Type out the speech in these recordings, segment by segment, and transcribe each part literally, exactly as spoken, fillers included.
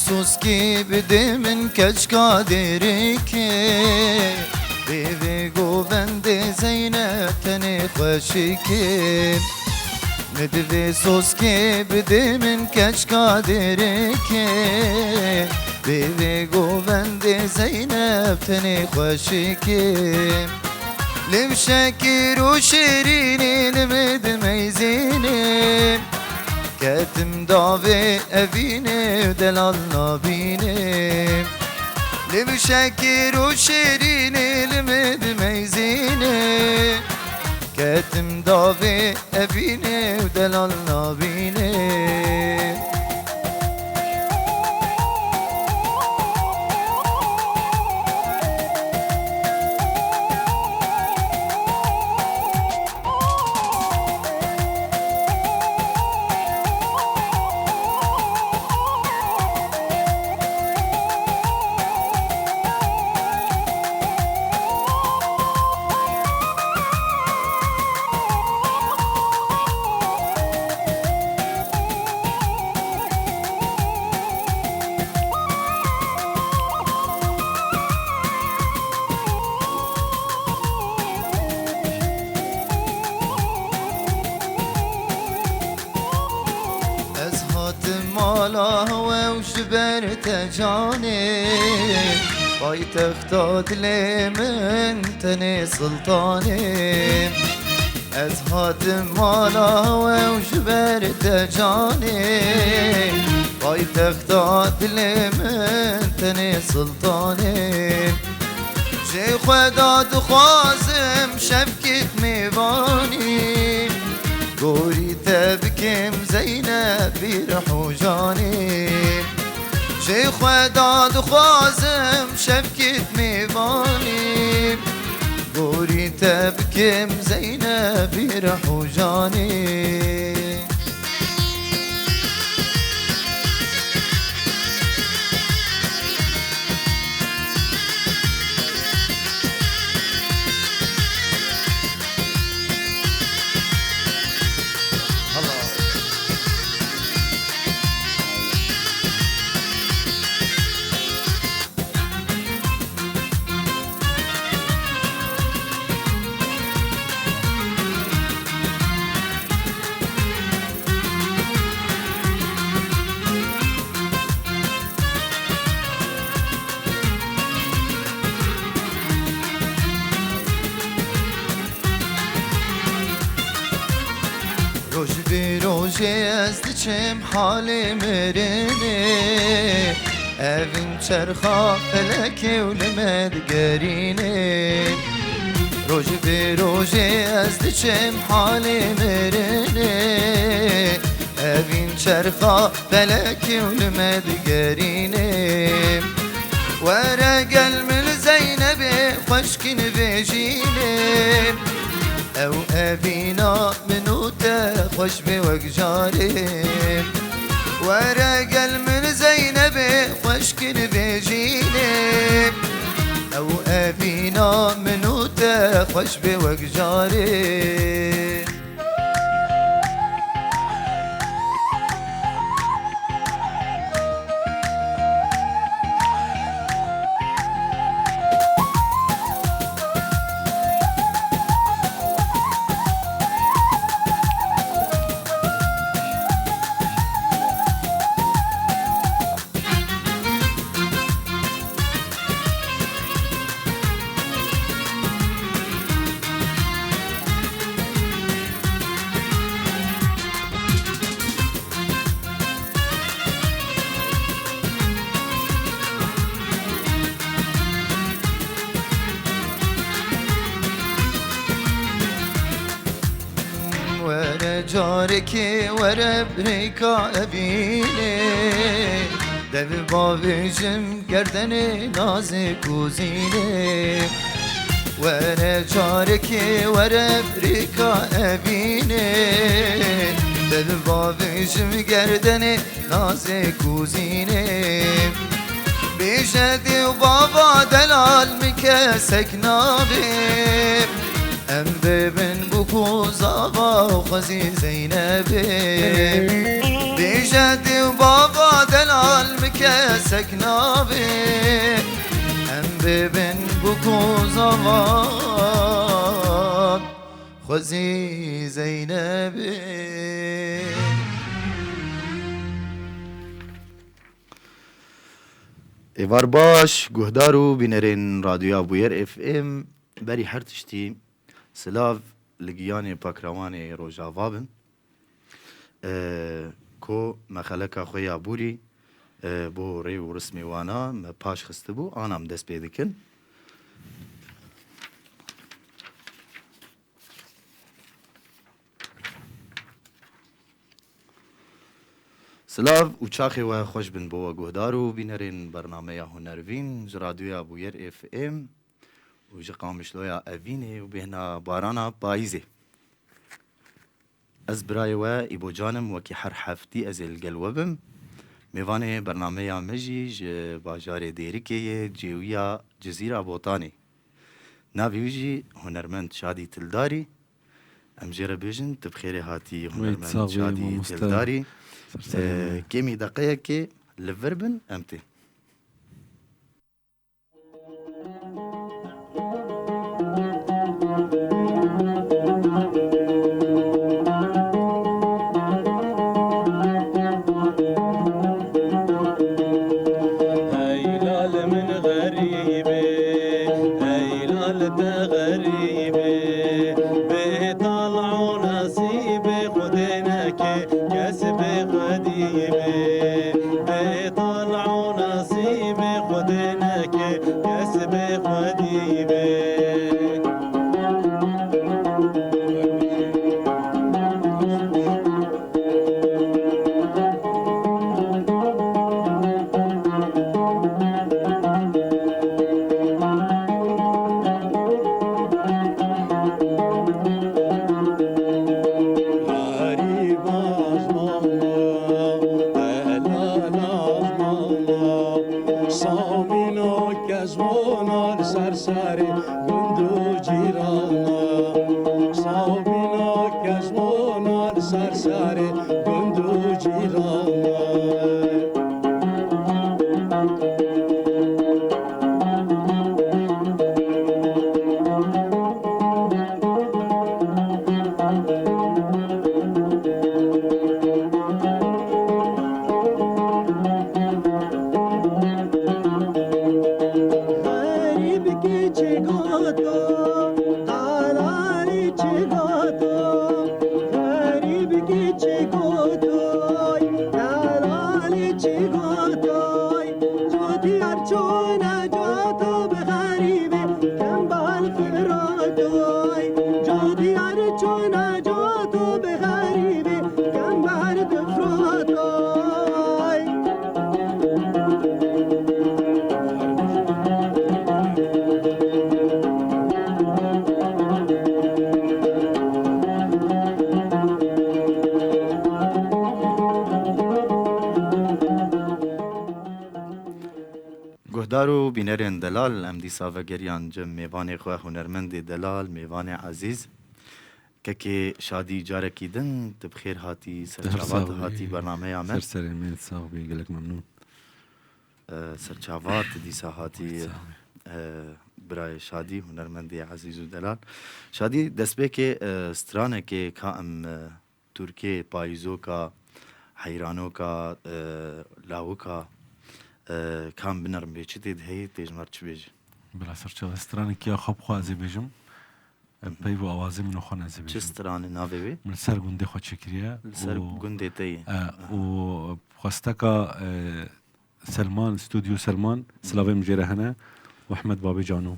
Soskî bide min keçka dêrikê, bê vê govendê Zeynep tenê xweşikê. Min divê soskê bide min keçka dêrikê, bê vê govendê Zeynep tenê xweşikê. Li şekir û şêrînê li min dimeyzînê. Ketim davê evînê û delal nabînê. Li şekir û şêrînê li min dimeyzînê. Ketim davê evînê û delal nabînê. Ez hatim mala we û ji ber te canê, paytexta dilê min tenê Siltanê. Ez hatim mala we û ji ber te canê, paytexta dilê min tenê Siltanê. Jê xweda dixwazim şevkit mêvanî, gorî te bikim Zeynep vî rih û janî. Jê xweda dixwazim şevkit mêvanî, gorî te bikim Zeynep vî rih û janî. Roj bi rojê ez diçim halê mirinê, evîn çerxa felekê û li me digerînê. Roj bi rojê ez diçim halê mirinê, evîn çerxa felekê û li me digerînê. Were gel min li Zeynebê xweşkî nivêjînê. Ew evîna min û te xweş bê wek carê. Were gel min Zeynebê xweşkî nivêjînê. Ew evîna min û te xweş bê wek carê. Were carekê were bi rêka evînê, dev bavêjim gerdenê nazê kuzînê. Were carekê were bi rêka evînê, dev bavêjim gerdenê nazê kuzînê. Bêje dê û bava delal min kesek navê. Em bibin bo Ku zava xwezî Zeynebê, bêje dê û bava delal min kesek nabê. Em bêbin bû ku zava xwezî Zeynebê. Êvar baş, guhdar û bînerên Radyoya Bûyer F M, berî her tiştî silav li giyanê pakrewanê Rojava bin. E, ku me xeleka xwe ya borî, e, bo rê û rismê wana me paş xistibû, ana em dest pê dikin. Silav û çaxê we xweş bin bo we guhdar û bînerên bernameya Hunervîn ji Radyoya Bûyer F M û ji Qamişloya Evînê û bêhna barana payîzê. Ez birayê we Îbocan im, wekî her heftî ez ê li gel we bim. Mêvanê bernameya me jî ji bajarê Dêrikê yê, cêwiya Cizîra Botanê. Navê wî jî hunermend Şadî Tildarî. Em jê re bêjin, tu bi xêrê hatî, hunermend Şadî Tildarî. Ee, kêmî deqeyekê li vir bin, em tê. Hey lal min xerîbê, hey lal te xerîbê, bê tala û nasîbê Xwedê neke kes bê xwedî bê. Bê tala û nasîbê Xwedê neke kes bê xwedî bê. Xerîb azmana, delal azmana, Samîna Kezmana li ser serê gund û cîrana. Samîna Kezmana li ser serê gund û cîrana. Xerîb kî çi goto, delalî çi goto, xerîb kî çi goto, delalî çi goto, cotiyar çûne coto bi xerîbê, kembal firoto, cotiyar çûne coto bi xerîbê, kembal difroto. Guhdar û bînerên delal, em dîsa vegeriyan cem mêvanê xwe, hunermendê delal, mêvanê ezîz. Kekê Şadî, carekî din tu bi xêr hatî, ser çavat hatî bernameya me. Ser serê me, sax bî, gelek memnûn. E, ser çavat dîsa hatî, e, birayê Şadî, hunermendê ezîz û delal. Şadî, destpêkê, e, stranekê ka em, e, Tirkê, payîzoka, heyranoka, e, lawika, e, kam binerim bê, çi tê de heye, tê ji me re çi bêjî? Bila ser çavat stranekî ya xwe bi xwe ez ê bêjim. Peyv û awazê min û xwe nezî bêjim. Çi stranê navê wê? Min li ser gundê xwe çêkiriye. Li ser gundê te yê. E, û xwesteka, e, Selman, Stûdyo Selman, silavê min jê re hene û Ehmed Babê Cano.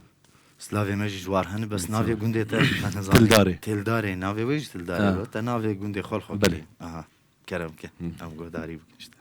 Silavê me jî ji war hene, bes navê gundê te ez nizanim. Tildarê. Tildarê, navê wê jî Tildarê. Ha. Te navê gundê xwe li xwe kirî. Belê. Aha, kerem ke. Em guhdarî bikin işte.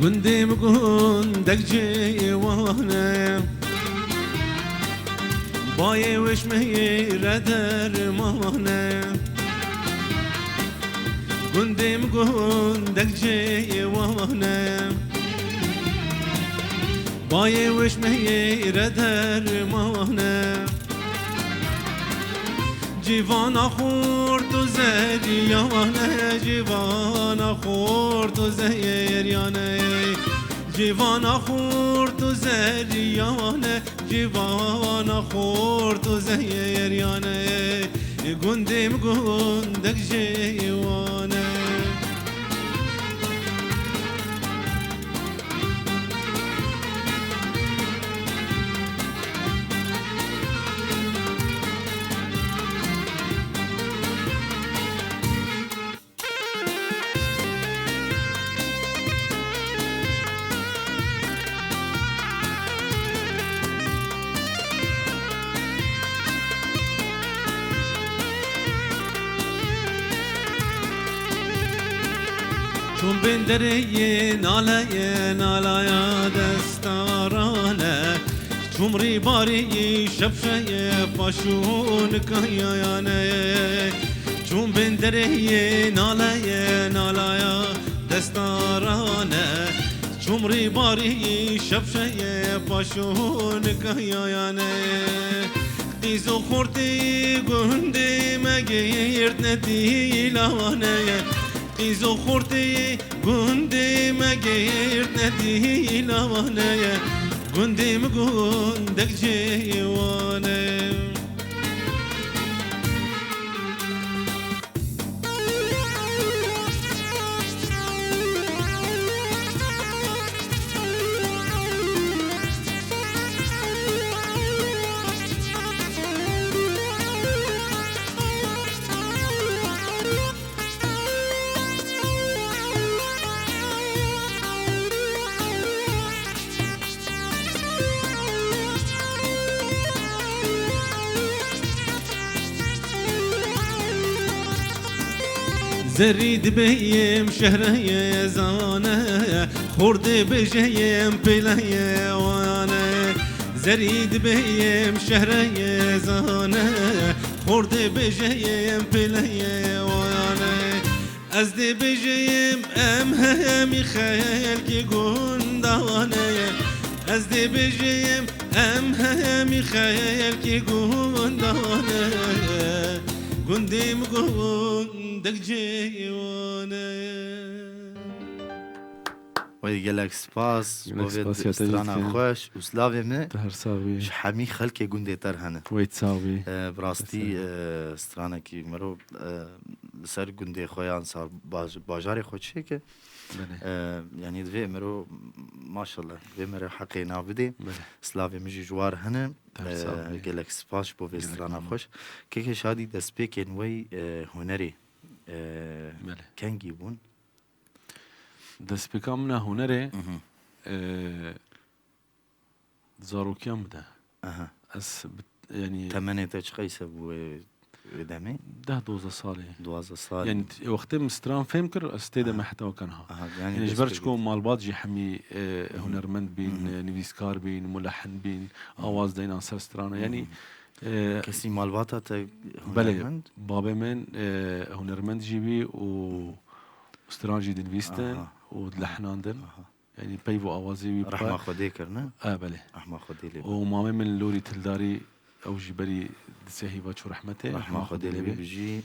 Gundê min gundek ciwane, bayê wêşmeyê re dermane. Gundê min gundek ciwane, bayê wêşmeyê re dermane. Cîvana xurt û zeriyane, cîvana xurt û zeriyane. Cîvana xurt û zeriyane, cîvana xurt û zeriyane. Gundê min gundek ciwane. Çûm bên derê yê naleyê, nalaya destarane. Çûm rîbarî şepşeyê paşûn kayayane. Çûm bên derê yê naleyê, nalaya destarane. Çûm rîbarî şepşeyê paşûn kayayane. Qîz û xortî gundê me girtine dîlane. Qîz û xortî gundê me girtine dîlane. Gundê min gundek ciwane. Zerî dibêyim şehreyê zane, xor dibêjeyim pêleyê wane. Zerî dibêyim şehreyê zane, xor dibêjeyim pêleyê wane. Ez dibêjim em hemî xelkê gundane ye. Ez dibêjim em hemî xelkê gundane ye. Gundê min gundek ciwane ye. Wey gelek spas. Gelek bo vê spas ya te strana jî. Xweş û slavê min. Te her sax bî. Ji hemî xelkê gundê te re hene. Wey sax bî. E, bi rastî, e, stranekî mero, e, li ser gundê xwe yan sar baj-, bajarê xwe çêke. Belê. E, yanî divê mero, maşallah, divê mero heqê na bidê. Belê. Slavê min jî ji war hene. Te her sax bî. E, gelek spas bo vê strana xweş. Keke Şadî, destpêkên wey, e, hunerê, e, kengî bûn? Belê. Destpêka min a hunerê, e, di zarokiya min de. Aha. Ez bi, yanî temenê te çiqas bû wê, wê demê? Deh dozdeh salê. Duwazdeh salê. Yanî t-, wextê min stran fêm kir, ez tê de me heta weke niha. Aha, yanî ji ber çiko malbat jî hemî, e, hunermend bîn, e, nivîskar bîn, mulehin bîn, awaz deynan ser strana. Yanî, e, kesî malbata te hunermend? Belê, babê min, e, hunermend jî bî û stran jî dinivîstin û dilehnandin. Aha. Yanî peyv û awazê wî rehma Xwedê kir, ne? E, belê. Rehma Xwedê lê be. Û mamê min Lorî Tildarî, ew jî berî di sê heyva çû rehmetê. Rehma Xwedê lê be. Bijî.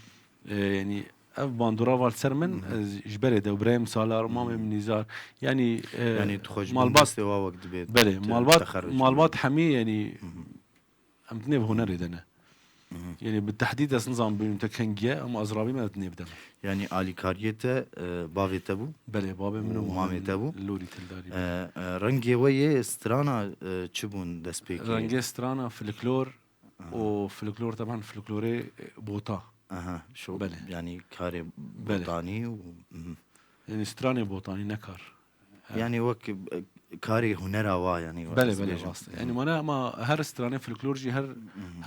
E, yanî ev bandora va li ser min, ez ji berê de, birayê min Salar, mamê min Nîzar. Yanî, e, yanî tu xwe ji malbat, bindestê wa wek dibê. Belê, malbat, malbat hemî, yanî, em dinê bi hunerê de ne. Yanî bi tehdîd ez nizam bînim te kengî ye, ama ez ravî me ez dinê bidem. Yanî alîkariyê te, e, bavê te bû? Belê, bavê min û mamê te bû? Lorî Tildarî. E, e, rengê we yê strana, e, çi bûn destpêkê? Rengê strana folklor û folklor, teban folklorê, e, bota. Aha, şo, belê. Yanî karê botanî û, mhm. Yanî stranê botanî, ne kar. He. Yanî wek, e, karê hunera wa, yanî wek Belê, ez belê, bêjim. Rast e. Hı hı. Yanî mana, ma her stranê folklor jî her, Hı hı.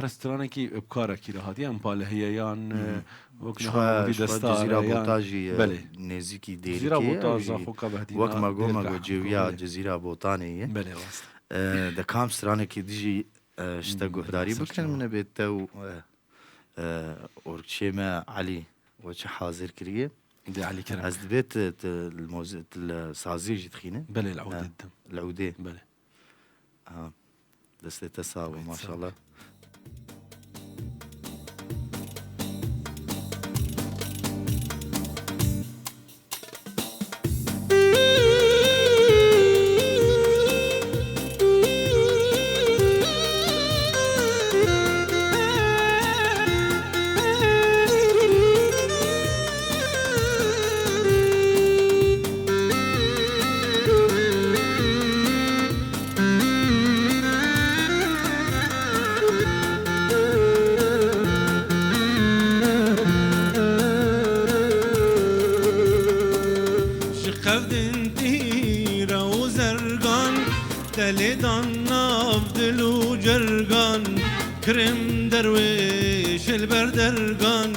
her stranekî bi karekî re hatiye. Em pale heye yan, Hı hı. e, wek Ji niha xwe, wekî ji xwe desta Cizîra re yan. Bota jî, e, Belê. nêzîkî Cizîra Dêrikê ye Bota, jî. Zaxoka Behdîna, Wek Mego, Dêrika Mego, Heko, cêwiya belê. Cizîra Botanê ye. Belê, rast. E, de kam stranekî dijî, e, ji te Hmm, guhdarî belê, ser bikin, çawa. min ê bê te û, e, e, orkçê me Elî we çi hazir kiriye. Dê Elî Kerem. Ez dibê tu, tu li mozi-, tu li saziyê jî dixîne? Belê, li Ha, ewdê didim. Li ewdê. Belê. Ha. Destê te sağ bû, Sağ ol. maşallah. Ji qevdin tîre û zergan, te lê dan nav dil û cergan. Kirim derwêş li ber dergan,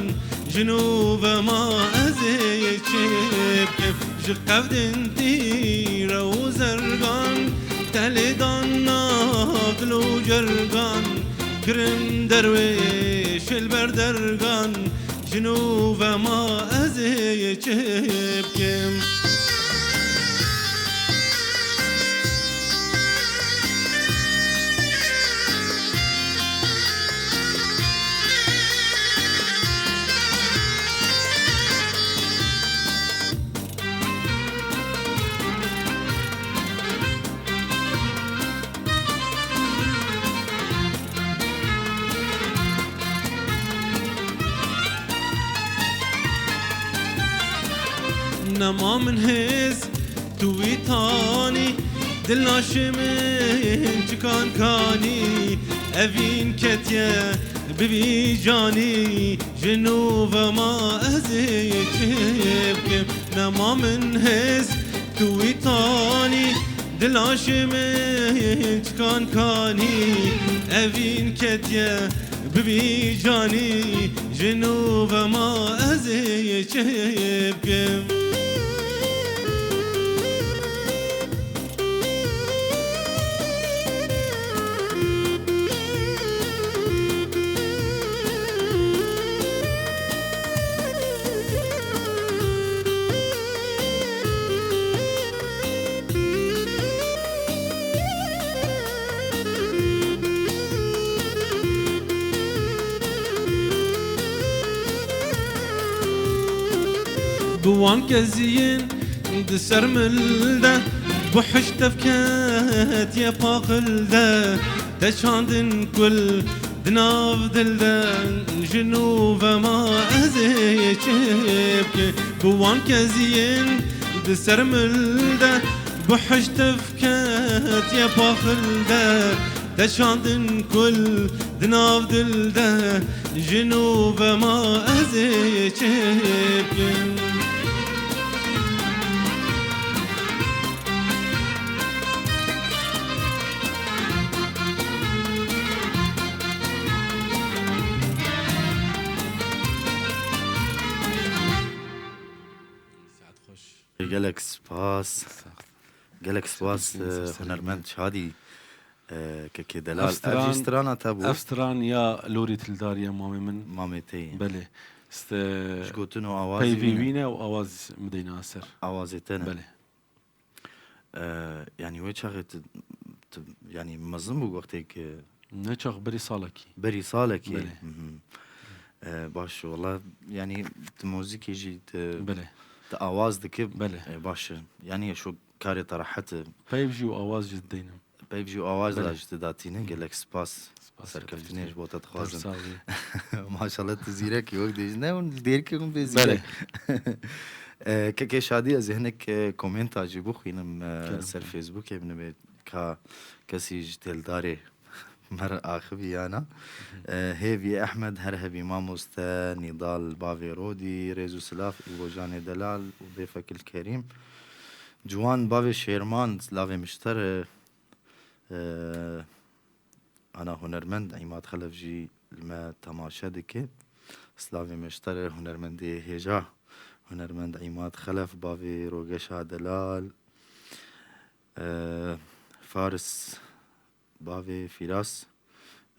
jin û vema ez ê çi bikim? Ji qevdin tîre û zergan, te lê dan nav dil û cergan. Kirim derwêş li ber dergan, jin û vema ez ê çi bikim? Nema min hêz, tu wî tanî, dil naşê min çikan kanî, evîn ketiye bi vî canî, jin û vema ez ê çi bikim? Nema min hêz, tu wî tanî, dil naşê min çikan kanî, evîn ketiye bi vî canî, jin û vema ez ê çi bikim? Bi wan keziyên di ser mil de, bi hişt tev ketiye paqil de, te çandin kul di nav dil de, jin û vema ez ê çi bikim? Bi wan keziyên di ser mil de, bi hişt tev ketiye paqil de, te çandin kul di nav dil de, jin û vema ez ê çi bikim? Saet xweş. Gelek spas. Sağ ol. Gelek spas, Sağ ol, e, sağ ol. Hunermend Şadî, e, kekê delal. Ev stran, Ev jî strana te bû. Ev stran ya Lorî Tildar ya mamê min. Mamê te yê. Belê. Ste-, Ji gotin û awazî peyvî wî ne. Wî ne û awaz mideyna ser. Awazê te ne. Belê. E, yanî wê çaxê tu, tu, yanî mezin bû wextê ku Ne çax, berî salekî. Berî salekî. Belê. Mhm. E, baş, wala, yanî tu muzîkê jî tu, Belê. tu awaz dikî, Belê. e, baş e. Yanî şu karê te rehet e. Peyv jî û awaz jî dideynim. Peyv jî û awaz Belê. da jî tu datîne. Gelek spas. Spas Serkeftinê ji bo te dixwazim. Sağ ol. Maşallah tu zîrek î wek dêjî. Ne hûn dêrikê hûn bê Belê. zîrek. E, kekê Şadî ez ê hinek, e, komenta jî bixwînim, e, Kerem. ser Facebookê min bê ka kesî ji têldarê mer axivî yana. E, Hêvî Ehmed, her hebî mamoste, Nîdal bavê Rodî, rêz û silav, Îbo Canê Delal û Dêfekil Kerîm. Ciwan bavê Şêrman, silavê min ji te re, e, ana hunermend Îmad Xelef jî li me temaşe dike. Silavê min ji te re hunermendê hêja, hunermend Îmad Xelef, bavê Rogeşa Delal, e, Faris, bavê Fîras,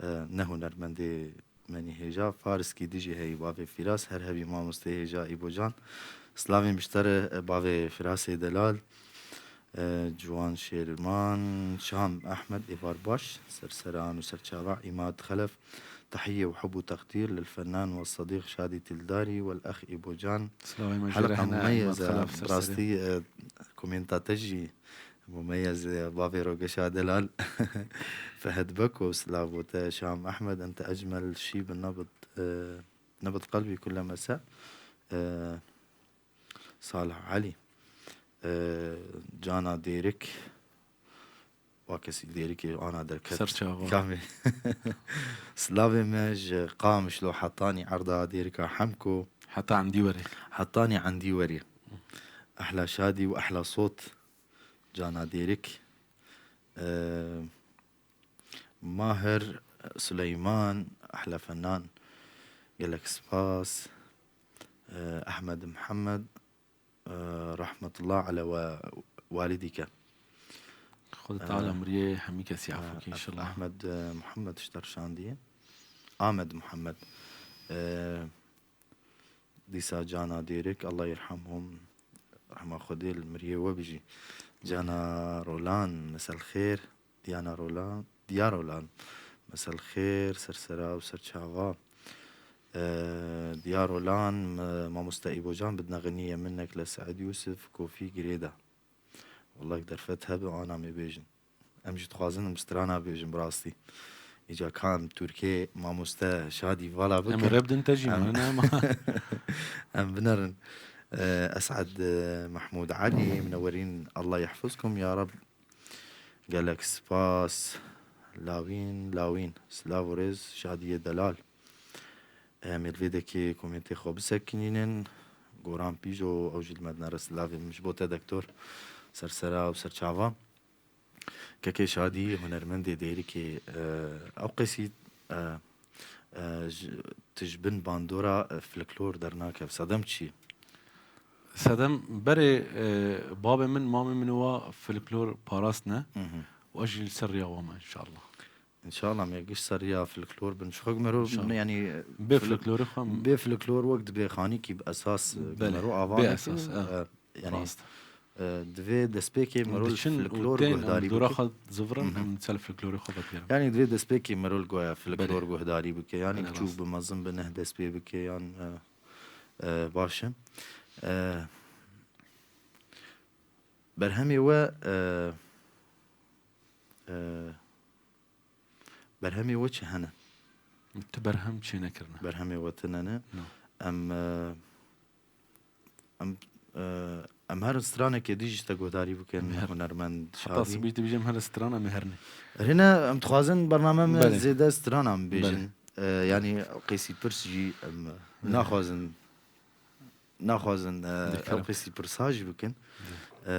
e, ne hunermendê menî hêja, Fariskî dijî heyî bavê Fîras, her hebî mamostê hêja Îbocan. Silavên ji te re, e, bavê Firasê Delal, e, Ciwan Şêrman, Şam Ehmed, êvar baş, serseran û serçava, Îmad Xelef, تحية وحب وتقدير للفنان والصديق شادي تلداري والأخ إيبوجان. Silavê me jê re hene, Îmad Xelef, serserî. Bi rastî, e, komenta te jî mumeyez e, bavê Rogeşa Delal, Fehd Beko, silav bo te, Şam Ehmed, ente ecmel şî bi nebit, e, nebit qelbî kule mese, e, Salih Elî, e, Cana Dêrik, wa kesî Dêrikê ana derket. Serçava. Kamê. Silavê me ji Qamişlo hetanî erda Dêrika Hemko. Heta endî werê. Hetanî endî werê. Ehla şadî û ehla sot. Cana Dêrik. E, Mahir Suleyman, ehla fenan. Gelek spas. E, Ehmed Mihemed, e, rahmetullah ele we walidîke. Xwedê Teala, e, miriyê hemî kesî, e, efû ke, inşallah. Ehmed, e, Muhammed ji te re şandiye. Ahmed Muhammed. E, Dîsa Cana Dêrik, Allah yerhamhum, rehma Xwedê li miriyê we bijî. Cana Rolan, mesel xêr. Diyana Rolan, Diya Rolan, mesel xêr, sersera û serçava. Ee, Diya Rolan, me-, mamoste Îbocan bidine xeniye minek le Seid Yusuf, Kofî Girêda. Wallek derfet hebe ana me bêjin. Em jî dixwazin em strana bêjin bi rastî. Îca ka em Tirkê mamoste Şadî vala bikin. Em rep din te jî em, mane ama. Em binerin. Ee, Esad, e, Mahmud Ali, Minewerîn, Allah yahfuzkum ya Rab. Gelek spas. Lawîn, lawîn. Silav û rêz, Şadiyê Delal. Em ê li vê dekê komêntê xwe bisekinînin. Goran Pîjo, ew jî li me dinere silavê min ji bo te dektor. Sersera û serçava. Kekê Şadî, hunermendê Dêrikê, e, ew qesî, e, e, ji, tu ji bin bandora, e, folklor dernake. Sedem çi? Sedem berê, e, babê min, mamê min wa folklor parastine. Hı hı. Û ez jî li ser riya wa me, inşallah. İnşallah me giş ser riya folklor bin. Ji xwe mero, inşallah, yani, bê fol-, folklorê xwe bê folklor wek dibê xanîkî bi esas, e, belê, mero ava bê neke, esas, e, e, yani, rast, e, divê destpêkê mero li folklor guhdarî bike. Em diçin û tên, em dora xwe zivirin, hı hı, em ser folklorê xwe vedigerin. Yani divê destpêkê mero li goya folklor, belê, guhdarî bike. Yani, belê, çû rast, bi mezin bi neh dest pê bike yan, e, e, baş e. E, berhemê we, e, e, berhemê we çi hene? Tu berhem çênekirine. Berhemê we tune ne? No. Em, e, em, e, em her stranekê dî jî te guhdarî bikin, em her, hunermend, heta Şadî. Sibî dibêjim her strana em herne. Rêne em dixwazin bername me, belê, zêde strana em bêjin. Belê. E, yanî qêsî pirs jî em, belê, naxwazin naxwazin, e, dikerim, ew qisî pirsa jî bikin. Hı. E,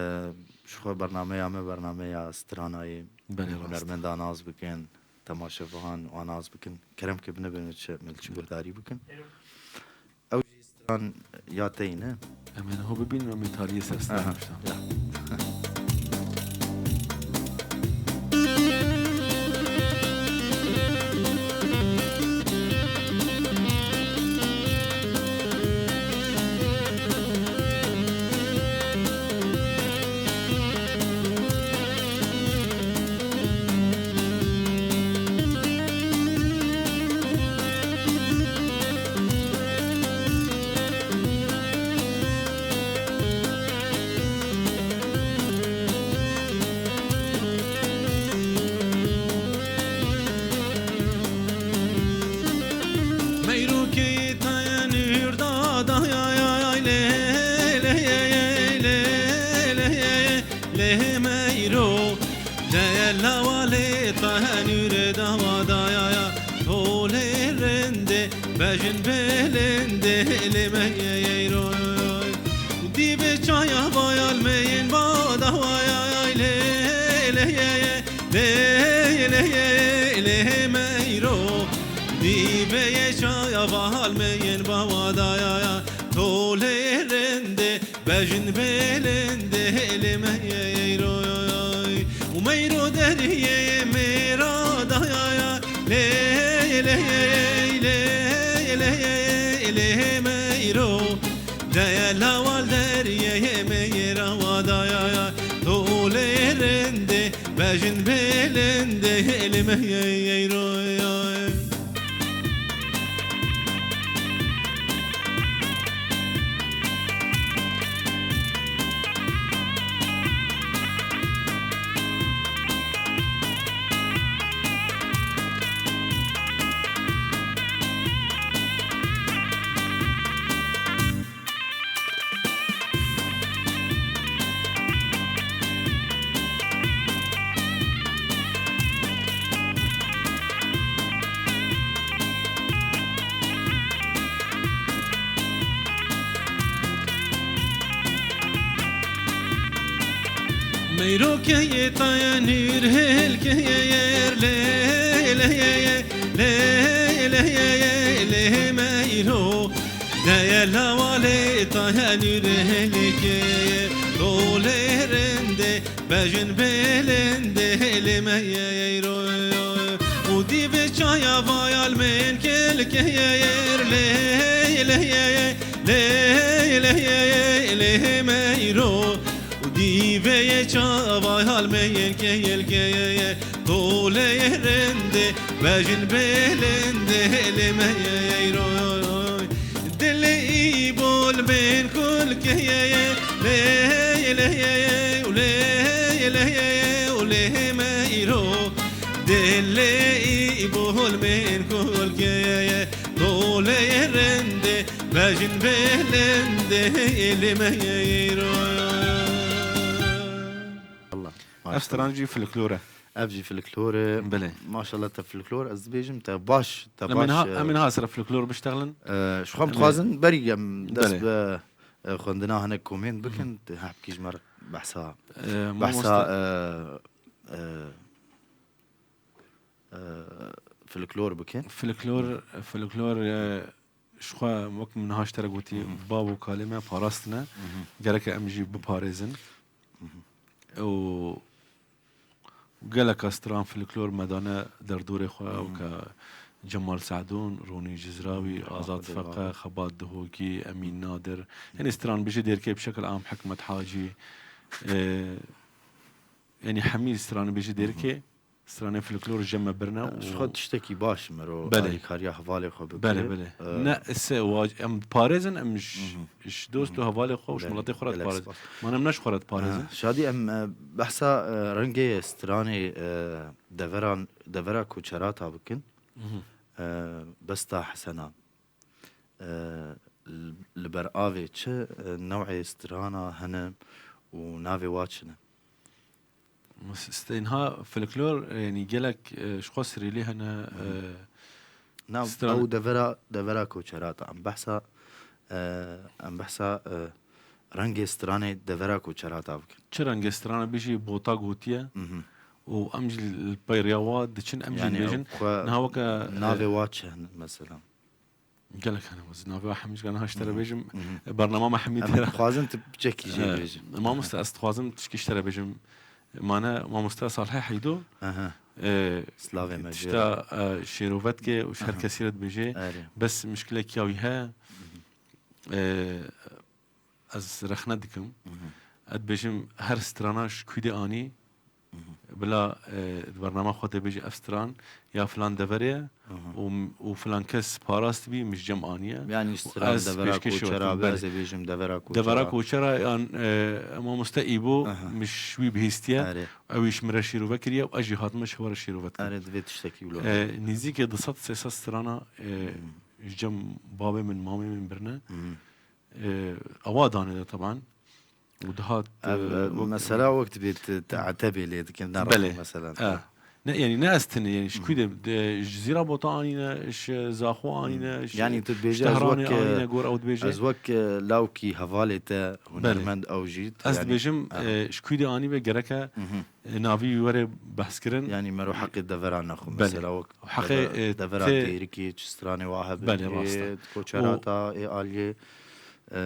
ji xwe bernameya me, bernameya stranayê, belê, rast, hunermenda nas bikin, temaşevan wan nas bikin. Kerem ke binebin çi, me li çi guhdarî bikin. Ew jî stran ya teyne. Em ê niho bibînin, em ê tariyê ser stran, aha, biştan. Ya. Meyrûkê te nûr da da ya ya ya lê, lê, lê, lê, lê, lê, meyro. Lê lawa lê te nûr da wa da ya ya. Tolê rindê, bejin belindê, lê meyro. Dîvê çaya vayal meyên badawayay lê lê lê lê lê meyro. Dîvê çaya vayal meyên bawadayaya tolê rende bejin belende lê meyro. Û meyro deriyê mêra dayaya lê lê lê lê lê meyro. Deye lawal deriyê mêra wadayaya tolê rende bejin belende lê meyro. Meyro keyê taya nûr hêl keyê yer lê lê lê lê lê meyro. Deye lawalê taya nûr hêl keyê tolê rende bejin belende lê meyro. Û dîvê çaya vayal men kêl keyê yer lê lê lê lê lê meyro. Û dîvê çava halmeyên keyel keyeye tolê rende bejin belende lê meyeyro. Dilê î bol bên kul keyeye lê lê û lê lê û lê meyro. Dilê î bol bên kul keyeye tolê rende bejin belende lê meyro. Allah. Ev stran jî folklor e. Ev jî folklor e. Belê. Maşallah te folklor, ez dibêjim te baş, te Em ên baş, ha, e, em ên ha sera folklor biştexlin. E, ji xwe em ê dixwazin berî em dest Belê. bi, e, xwendina hinek komên bikin, tu hepkî ji me re behsa, E, behsa, mamoste- e, e, e, folklor bikin. Folklor, folklor, e, ji xwe wek min niha ji te re gotî, Mhm. bav û kalê me parastine. Mhm. Gereke em jî biparêzin. Mhm. Û geleka stran folklor me dane derdorê xwe, Mhm. weke Cemal Sadûn, Ronî Cizrawî, Mhm. Azad Xwedê Feqe, bav. Xebat Dihokî, Emîn Nadir. Yanî stran bijî dêrkê bi şekil am Hikmet Hacî, e, yanî hemî stran bijî Mhm. dêrkê. Stranên folklor ji me birine û Ji xwe tiştekî baş miro Belê. alîkariya hevalê xwe bike. Belê, belê. Ee, Ne, se wa-, em parêzin, em ji, Mhm. ji dost û Mhm. hevalê xwe û ji Belê, miletê xwe re gelek diparêzin. spas. Man em ne ji xwe re diparêzin. Ha, Şadî, em, e, behsa, e, rengê stranê, e, deveran, devera koçerata bikin. Mhm. E, Besta Hesena. E, li, li ber avê çi, e, newê strana hene û navê wa çi ne? Mas-, stênha folklor, e, yanî gelek, e, ji xwe sirîlî hene, e, Na, stran- ew devera, devera koçerata. Em behsa, e, em behsa, e, rengê stranê devera koçerata bikin. Çi rengê strana bijî bota gotiye Mhm. û em jî li peyriya wa diçin, em jî Yanî dibêjin. ew xwe Niha weke, e, navê wa çi hene mesela? Gelek hene, ez navê Hemîd, niha ji te re Mhm. bêjim, Mhm. bernama me Hemîd Em têra. dixwazin tu piçekî jê E, bêjin. Mamoste, ez dixwazim tişkî ji te re bêjim. Mane mamoste Salihê Heydo, Aha. e, Slavê me jê tişta, e, şêrove dike û ji her Aha. kesî re dibêje. Erê. Bes mişkilek ya wî heye. Mhm. E, Ez rexne dikim. Mhm. Ez dibêjim her strana ji kûdê anî, Mhm. bila, e, di bernama xwe de bêjî ev stran ya filan deverê ye Mhm. û, û filan kes parast bî, min ji cem aniye. Yanî Û stran ez devera pêşkêşî we koçera dikim, be, belê. ez ê bêjim devera koçera. Devera koçera yan, e, mamoste Îbo Aha. min ji wî bihîstiye. Erê. Ew îş min re şîrove kiriye û ez jî hatime ji we re şîrove dikim. Erê, divê tiştekî wilo E, bê. Nîzîkê du sed sê sed strana, e, Mhm. ji cem babê min, mamê min birine. Mhm. E, ewa danê de teban. Û dihat, Ev, e, e, wek mesela wek dibê tu, tu etebê lê dikin, ne Belê. rexî mesela. E, Ne, yani ne ez tenê, yani ji ku de, de, ji Cizîra Bota anîne, ji Zaxo anîne, ji, yani tu dibêje ji ez Tehranê wek, e, anîne, gor ew dibêje. Ez wek, e, lawkî hevalê te, hunermend ew jî, ez yani, dibêjim, e, ji ku de anî ve gereke, e, navî wî were behs kirin. Yani mero heqê devera nexwe, mesela wek heqê, deve-, e, devera te- Dêrikê, çi stranê wa hebe, belê, rast e. Ê Koçerata, ê aliyê, e,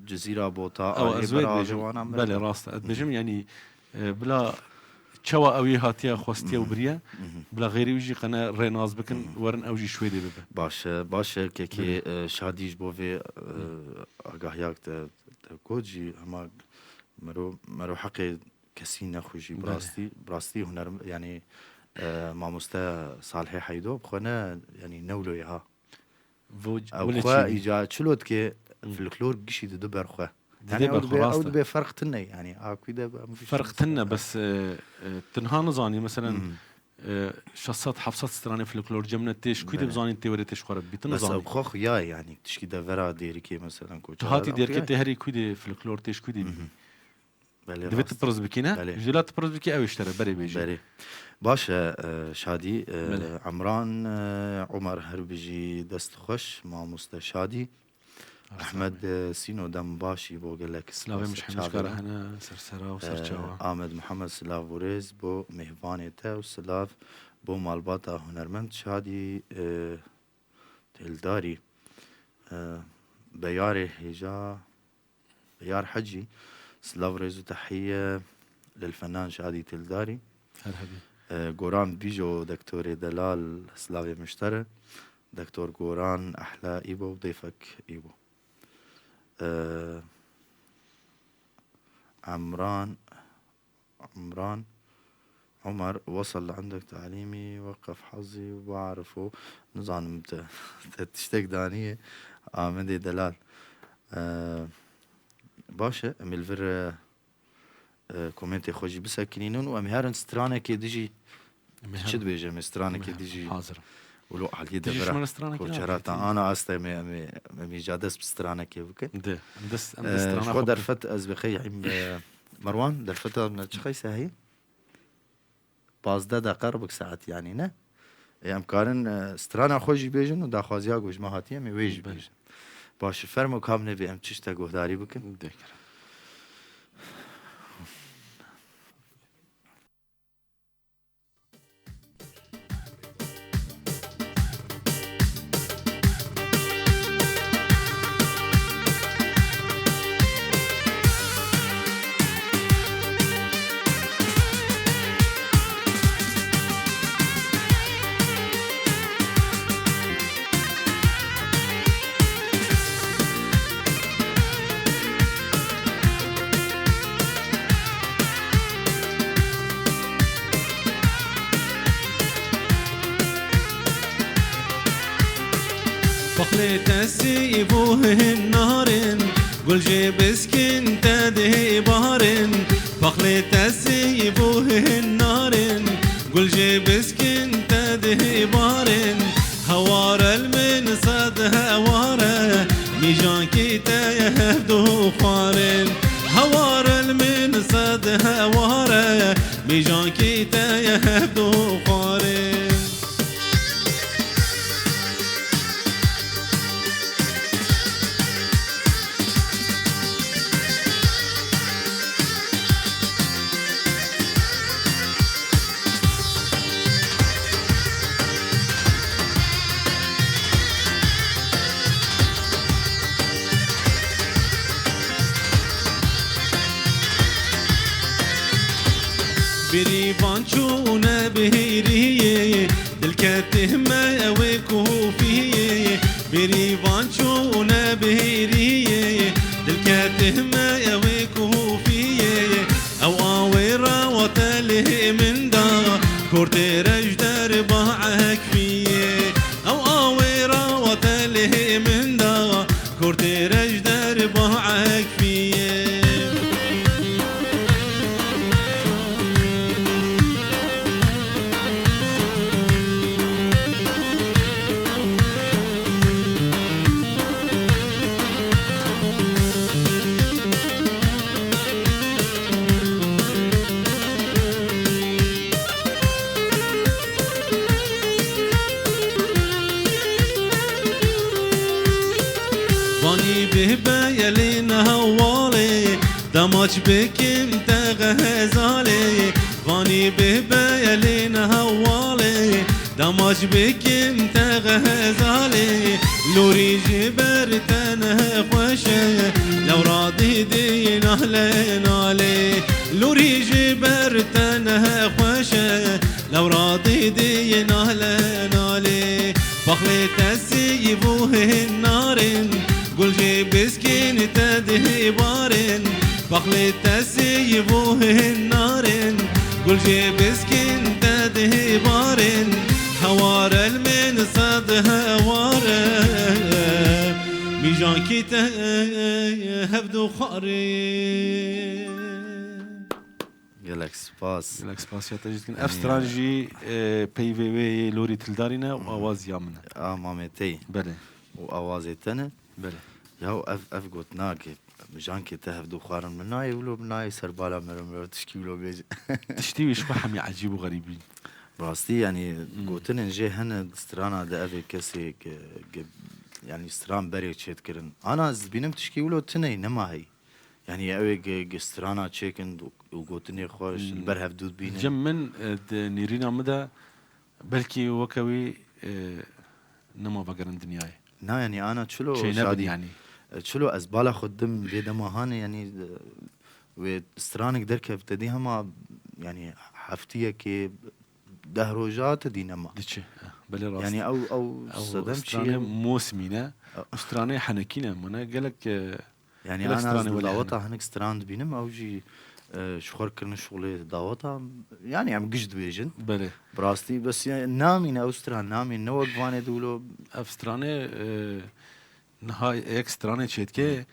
Cizîra Bota, ew aliyê ez wê bera dibêjim, wana belê, rast e. Ez dibêjim, yani, E, bila çawa ew ê hatiye xwestiye û biriye, bila xêrî wî jî qene rênaz bikin, werin ew jî şwêdê bibe. Baş e, baş e, kekê, e, Şadî ji bo vê, e, agahiya te, te got jî hema mero, mero heqê kesî nexwe jî bi rastî, bi rastî huner, yani, e, mamoste Salihê Heydo bi xwe ne, yani ne wilo ye ha. Ew xwe îca çilo dike, folklor gişî dide ber xwe. Yani ew dibe, ew dibe ferq tune, yani a ku de em gişî ferq tune, bes, e, e, tinha nizanî, meselen, e, şeş sed heft sed stranê folklor cem ne tê, ji ku de bizanî tê were tê ji xwe re bî, tu nizanî. Bes ew xwe xuya, yani tişkî devera Dêrikê, meselen, Koçera. Tu hatî Dêrikê, tê herî ku de folklor tê ji ku de bî. Belê, rast. Divê tu pirs bikî, ne? Belê. Ji la tu pirs bikî, ew ê ji te re berê bêjî. Belê. Baş e, e, Şadî, e, Emran, e, Umar, her bijî, dest xweş, mamoste Şadî. Ehmed, e, Sîno, dem başî bo gelek. Silavê min ji hemî ji kar hene, ser sera û ser çawa. Ahmed Muhammed, silav û rêz bo mêvanê te û silav bo malbata hunermend Şadî, e, Têldarî. E, Beyarê hêja Yar Hecî, silav, rêz û tehiye lil fenan Şadî Têldarî. Her hebî. E, Goran Bîjo, doktorê delal, silavê min ji te re. Doktor Goran, ehla îbo û dêfek îbo. E, Emran, Umran, Umar, wasal li indek talîmî, weqef hezî, we'rifû. Nizanim te, te tiştek daniye, Amedê delal. Ee, baş e, em ê li vir, e, e, komentê xwe jî bisekinînin û em ê herin stranekê dijî. Em ê herin. Çi dibêje, em ê stranekê dijî. Hazir. Wilo aliyê devera Koçera ta ana asta em ê, em ê, em ê ca dest bi stranekê bikin. De, em dest, em dest strana xwe derfet ez bi xey hîm, e, Merwan, derfeta min çi qeyse heyî? Pazdeh deqe ribik saet, yanî ne? Ê, em karin, e, strana xwe jî bêjin û daxwaziya ku ji me hatiye, em ê wê jî bêjin. Baş, fermo, kam nevê em çi ji te guhdarî bikin? Dêkir. Paqlê tesî bû hin narin, gul jê biskin te dihê barin. Paqlê tesî bû hin narin, gul jê biskin te dihê barin. Heware li min sed heware, mîjankî te ye hevdu xwarin. Heware li min sed heware, mîjankî te ye hevdu xwarin. Bêrîvan çûne bihêriyê, dil ketih me ew ê kofiyê. Bêrîvan çûne bihêriyê, dil ketih me ew ê kofiyê. Ew awê rawa te lê min da, kortê re ji derba ekfiyê. Ew awê rawa te lê min da, kortê re ji derba ekfiyê. Bihbeyelê nehewalê, demaç bikim te xezalê. Vanî bihbeyelê nehewalê, demaç bikim te xezalê. Lorî ji ber te nexweş e, lewra didê nahle nalê. Lorî ji ber te nexweş e, lewra didê nahle nalê. Paxlê te sîv û hin narin, gul jê biskîn te dihê barin. Paxlê te sîv û hin narin, gul jê biskîn te dihê barin. Hewar el min sed hewar e, mîjankî te hevdu xwarê. Gelek spas. Gelek spas ya te jî dikin. Ev stran jî, e, peyvê wê yê Lorî Tildarî ne û awaz ya min e. A mamê te yî. Belê. Û awazê te ne. Belê. Ya ev, ev gotinakê, mijankê te hevdu xwarin min nayê wilo, min nayê ser bala mero mero tişkî wilo bêje. Tiştî wî ji xwe hemî ecîb û xerîb bîn. Rastî, yanî, gotinên jê hene di strana de, ev ê kesê ke, ke, yanî, stran berê çêdikirin. Ana ez dibînim tişkî wilo tune yî, nema heyî. Yanî ew ê gi-, gi strana çêkin û, û gotinê xwe ji li ber hevdû dibînin. Cem min, e, di nêrîna min de belkî weke wî, e, nema vegerin dinyayê. Na, yanî ana çilo Çênebin şadî. Yanî. E, çilo ez bala xwe dim vê dema hanê, yanî, e, wê stranek derkev te dî hema, yanî heftiyekê deh roja te dî nema. Diçe. Eh, belê rast. Yanî ew, ew Ew sedem stranê çi ye? Mosimî ne. Ew stranê henekî ne. Mane gelek, e, Yanî gelek ana stranê ez li welê daweta hene. Hinek stran dibînim, ew jî, e, ji xwe kirine şixulê daweta. Yanî em giş dibêjin. Belê. Bi rastî, bes ya, namîne ew stran, namîne ne wek vanê di wilo. Ev stranê, e, niha yek stranê çêdike,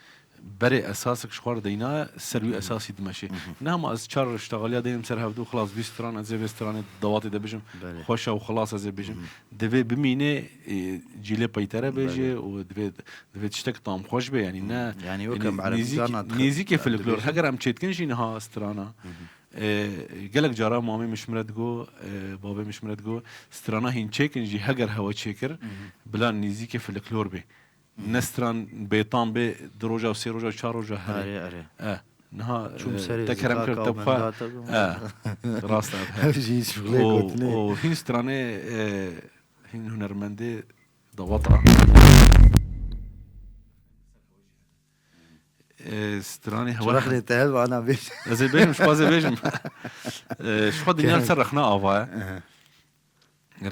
berê esasek ji xwe re deyna, ser wî esasî dimeşê. Niha ma ez çar ştexaliya deynim ser hevdû, xilas vî stran, ez ê vê stranê dawatê de bijim, Belê. Xweş e û xilas ez ê bijim. Divê bimîne, e, cîlê peytere bêje Belê. Û divê, divê tiştek tamxweş be, yanî ne, Yanî wek yanî em ereb nêzîk-, carna dixin, nêzîkê em folklor. Dibêjin. Heger em çêdikin jî niha strana. E, gelek cara mamê min ji min re digo, e, babê min ji min re digo, strana hîn çêkin jî heger hewe çêkir, bila nêzîkê folklor bê. Ne stran bêtan bê, du roja, sê roja, çar roja herê. Erê, erê. E, niha, Çûm e, serê te kerem kir, zikaka te û xwe. Mendata bû. E, rast e, he. Ev jî şixulê Û, gotinê. Û hîn stranê, e, hîn hunermendê dawata. E, stranê hewa Çiraxê te hel vana bêj. Ez ê bêjim, ji xwe ez ê bêjim. E, ji xwe dinya Kerem. Ser rexna ava ye. Ehe.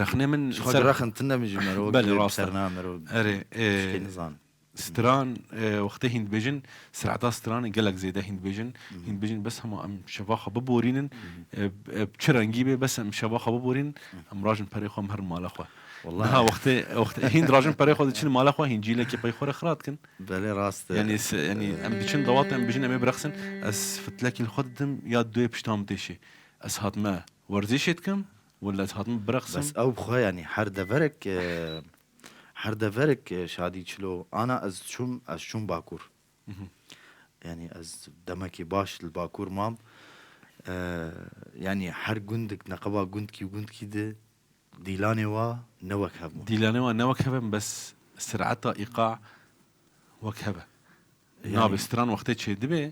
Rexnê min Ji xwe ser rexin tinde min ji mero Belê, wek rast e. Serna mero Erê, e, tiştê nizan. Stran, e, wextê hîn dibêjin, sireta stranê gelek zêde hîn dibêjin. Hîn dibêjin, bes hema em şeva xwe biborînin, e, e, bi çi rengî bê, bes em şeva xwe biborînin, em rajin perê xwe, em herin mala xwe. Wallahi. Niha wextê, wextê hîn dirajin perê xwe diçin mala xwe, hîn cîlekê pey xwe re xira dikin. Belê rast e. Yanî se-, yanî em diçin dawat em bijin em ê bireqsin, ez fitlekî li xwe didim ya duyê pişta min têşê. Ez hatime werzîşê dikim, wela ez hatime bireqsim. Bes ew bi xwe yanî her deverek, e, her deverek, e, şadî çilo. Ana ez çûm, ez çûm Bakur. Mhm. Yanî ez demekî baş li Bakur mam. E, yanî her gundek, neqeba gundkî û gundkî de dîlanê wa ne wek hev bûn. Dîlanê wa ne wek hev in, bes sireta îqa wek hev e. Yanî Nabê stran wextê çêdibe,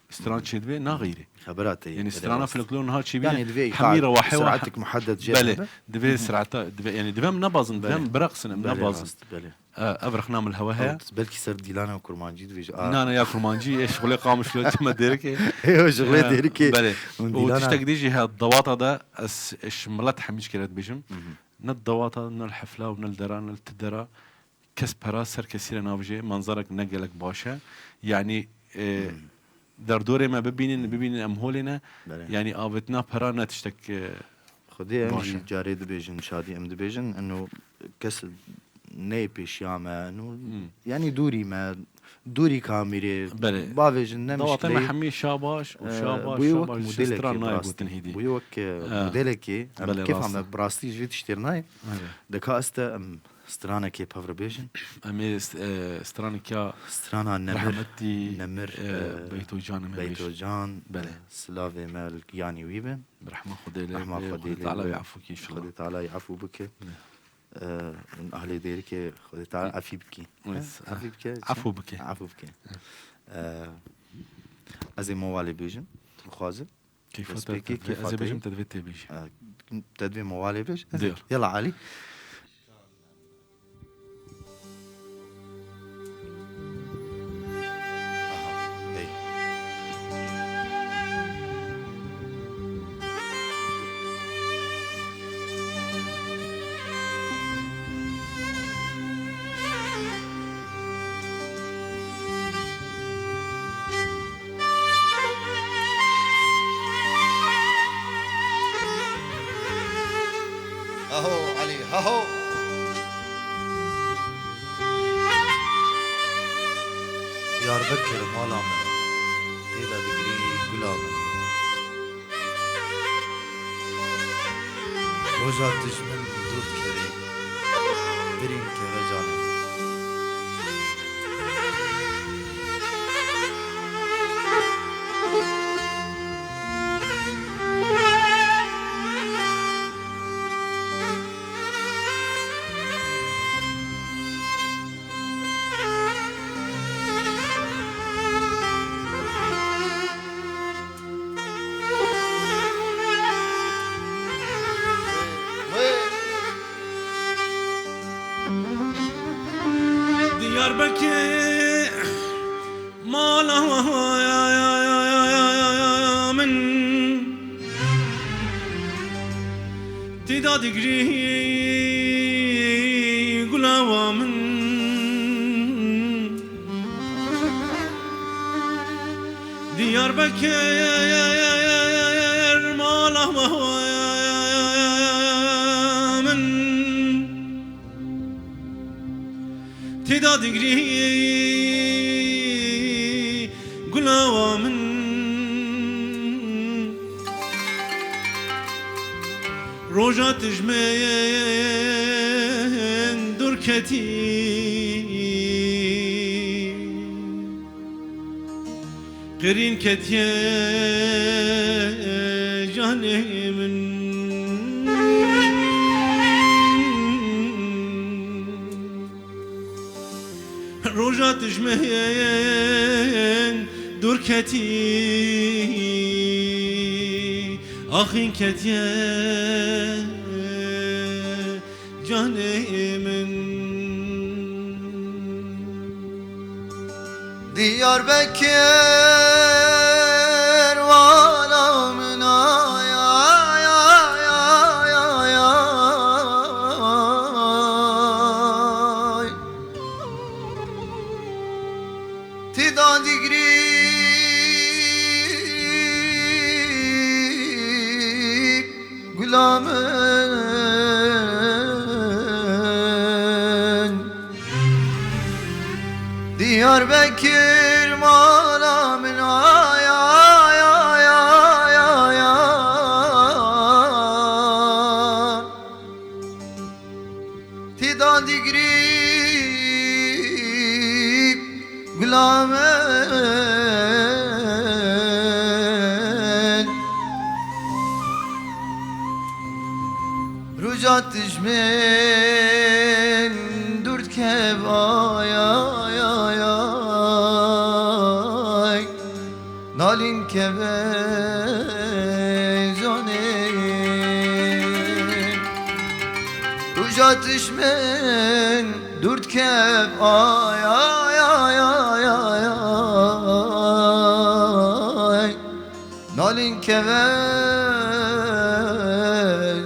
stran çêdibe, naxeyre. Xebera te ye, Yanî belê strana rast. Folklor niha çêbîne Yanî divê hemî îqa rewahe wa siratik muhedded jê Belê, hebe. Divê sirata, divê, yanî divê em nebazin, divê Belê. em bireqsin, em Belê nebazin. rast, belê. E, ev rexna min hewe heye. Ew belkî ser dîlana kurmancî divê ji a Na, na, ya kurmancî, e, şixulê Qamişlo çime Dêrikê. Yo, şixulê Ya, Dêrikê. belê. Hûn Û dîlana tiştek dî jî he dawata da ez, e, ji milet hemî ji kere dibêjim. Mhm. Ne dawata, ne li hefla û ne li dera, ne li ti dera. Kes pera ser kesî re navijê, manzarek ne gelek baş e. Yanî, e, Hmm. derdorê me bibînin, bibînin em holê ne. Belê. Yanî avêtina pera ne tiştek, e, Xwedê em baş jî e. carê dibêjin, şadî em dibêjin, eno kes neyê pêşiya me, eno, Hmm. yanî dûrî me, dûrî kamîrê, Belê. bavêjin, ne Dawatê me mişkileyê. hemî şabaş û E, şabaş, bûyê wek şabaş, modelekê stran nayê bi rastî. gotin hêdî. Bûyê wek, e, E, modelekê, em belê, kêfa rast me e. bi rastî ji vê tiştê re nayê. Belê. Deka ez te em stranekê pev re bêjin. Em ê st-, e, stranek ya Strana Nemir, rehmetî, Nemir, e, e, Beytocan em ê bêjin. Beytocan, Belê. e, silavê me li giyanî wî be. Bi rehma Xwedê lê Rehma be, Xwedê Xwedê lê Teala be. wî efû kî inşallah. Xwedê Teala wî efû bike. Ne. e, hûn ahlê Dêrikê Xwedê Teala efî bikî. Wes, He? Efî bike, efû bike. Efû bike. E, ez ê mowalê bêjim, tu bixwazim. Keyfa te, Destpêkê te, keyfa ez ê te. Bêjim, te divê tê bêjî. E, te divê mowalê bêj. Dêr. Yala Elî. Aha, hey. Aho Elî, aho. Diyarbekir mala min, tê de digirî gula min. Roja dijmin dûr dikeve, birîn keve canê. Diyarbekir mala min, tê de digirî gula min. Diyarbekir mala min, tê de digirî gula min. Roja tijmin dûr ketî, qirîn ketiye canê min. Roja tijmin dûr ketî, axîn ketiye canê min. Diyarbekir vala min, ay, ay, ay, ay, ay, ay. Tê de digirî gula min. Diyarbekir mala min, ay, ay, ay, ay, ay, ay. Tê de digirî gula min. Roja tijmin dûr dikev, ay, ay, ay, ay. Nalîn keve canê. Roja tijmin dûr dikev, ay, ay, ay, ay, ay, ay. Nalîn keve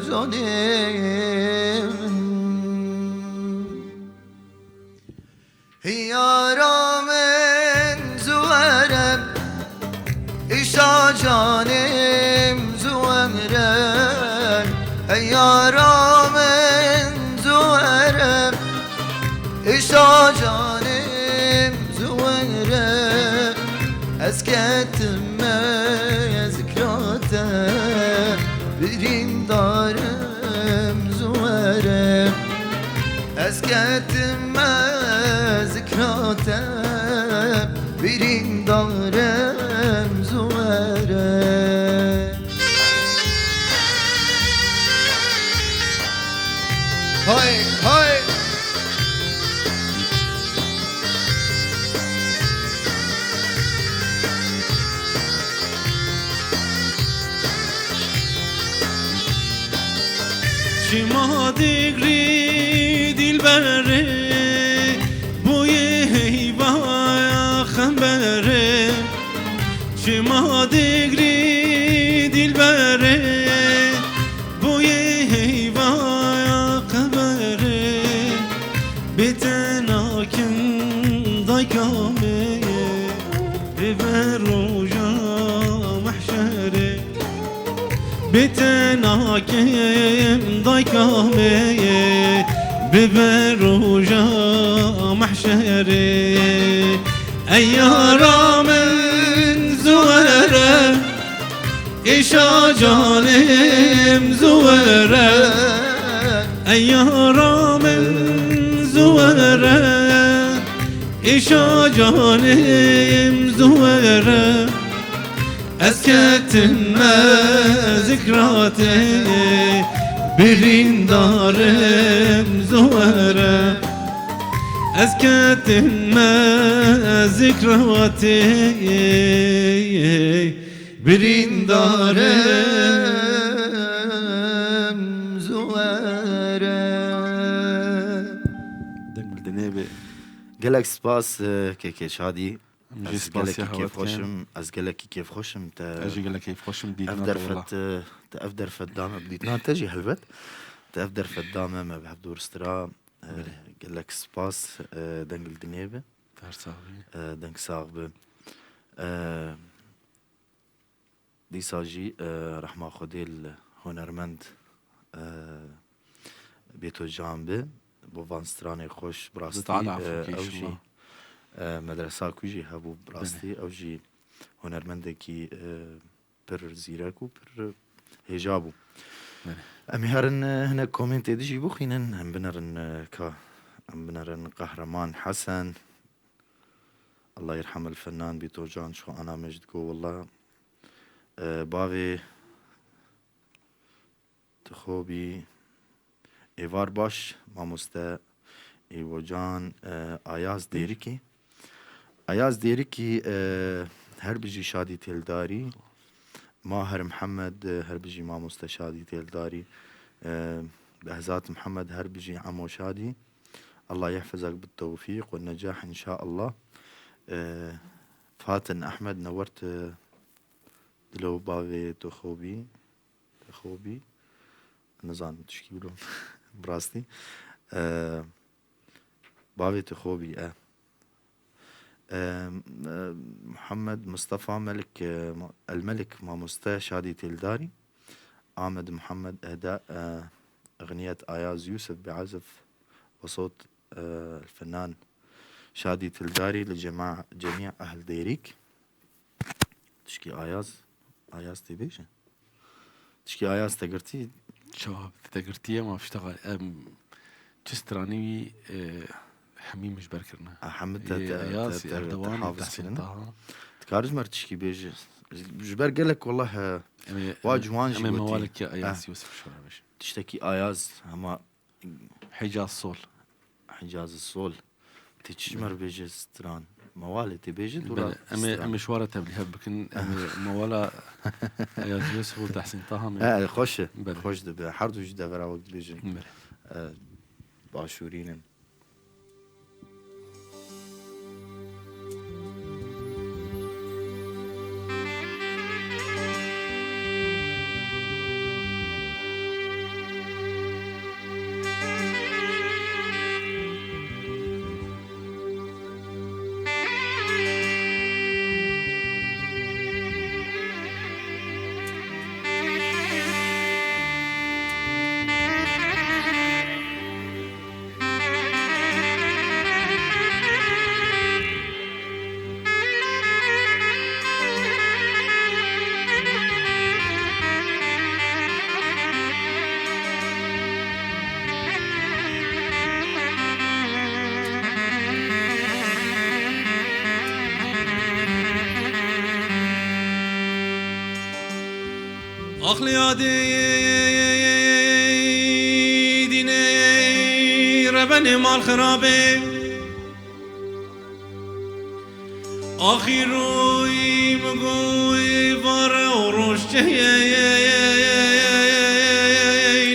canê min. Hiyara min zuwerem, îşa canim zuwerem. Hiyara min zuwerem, îşa canim zuwerem. Ez ketime zikra te, birîndarem zuwerem. Ez ketime zikra te, birîndarem zuwerem. Hay, Çima digrî dîlberê, boyê heyvaya xemberê. Çima digrî dîlberê, boyê heyvaya xemberê. Bê te nakim dayka me, bê ve roja mehşerê. Bê te nakim dayka me, bê ve roja mehşerê. Ey yara min zuwere, îşa canê min zuwere. Ey yara min zuwere, îşa canê min zuwere. Ez ketime zikra te, birîndarim zuwere. Ez ketime zikra te, birîndarim zuwere. Deng li dinê be. Gelek spas, e, kekê Şadî. Em jî Ez spasiya gelekî hewe kêfxweş dikin. im, ez gelekî kêfxweş im te Ez jî gelek kêfxweş im ev dîtina te derfet, wela. e, te ev derfet da me, dîtina te jî helbet. Te ev derfet da me, me bi hevdû ristira. E, Belê. Gelek spas, e, deng li dinê be. Te her sax bî. E, deng sax be. E, Dîsa jî, e, rehma Xwedê li hunermend, e, Bêto Can bi, bo van stranê xweş, bi rastî, Teala e, afûkê ew jî, inşallah. E, medresa ku jî hebû, bi Belê. rastî ew jî hunermendekî, e, pir zîrek û pir hêja bû. Belê. Em ê herin, e, hinek komêntê dijî bixwînin, em binerin, e, ka, em binerin Qehreman Hesen, Allah yerhemel fenan Bîto Can, ji xwe ana me jî digo, wela, e, bavê tu xwe bî, êvar baş, mamoste Îvocan, e, Ayaz Dêrikî. Ayaz Dêrikî, e, her bijî Şadî Têldarî. Maher Mihemed, e, her bijî mamoste Şadî Têldarî. E, Behzat Mihemed, her bijî Emo Şadî. Allah yehfezek bi tewfîq û necah inşallah. E, Fatin Ehmed, Newert, e, dilo bavê tu xwe bî. Te xwe bî. Nizanim tişkî wilo bi rastî. E, bavê tu xwe bî, e. E, e, Muhammed Mustafa Melik, e, ma-, El Melik, mamoste Şadî Têldarî. Ahmed Muhammed Eda, e, Xniyet Ayaz Yusuf bi azif ve sot, e, el fenan Şadî Têldarî li cema-, cemî ehl Dêrîk. Tişkî Ayaz, Ayaz tê bêje. Tişkî Ayaz te girtî? Çawa te girtiye ma fişta xwe. Em çi stranî wî, e, hemî min ji ber kirine. A, hemî te, Ê, te, Ayaz, te, te, te Erdogan, hafiz Tahsîn kirine. Taha. Dikarî ji me re tişkî bêje? Ji ber gelek, wellah, e, Em ê, wa em ê, ciwan jî em ê gotî. Mewalekî Ayaz Eh. Yusuf şora bêje. Tiştekî Ayaz, hema Hicaz Sol. Hicaz Sol. Tê çi ji me re bêje stran? Mewalê tê bêje dûra Belê. Em ê, stran. Em ê şwara tevlîhev bikin. Em ê mewala Ayaz Yusuf û Tahsîn Taha me. E, xweş e. Belê. Xweş dibe. Her du jî devera wek dibêjin. Belê. E, başûrîn in. Axliya dê dînê rebenê mal xirabê. Axîroyî min got, vare û roj çeyê,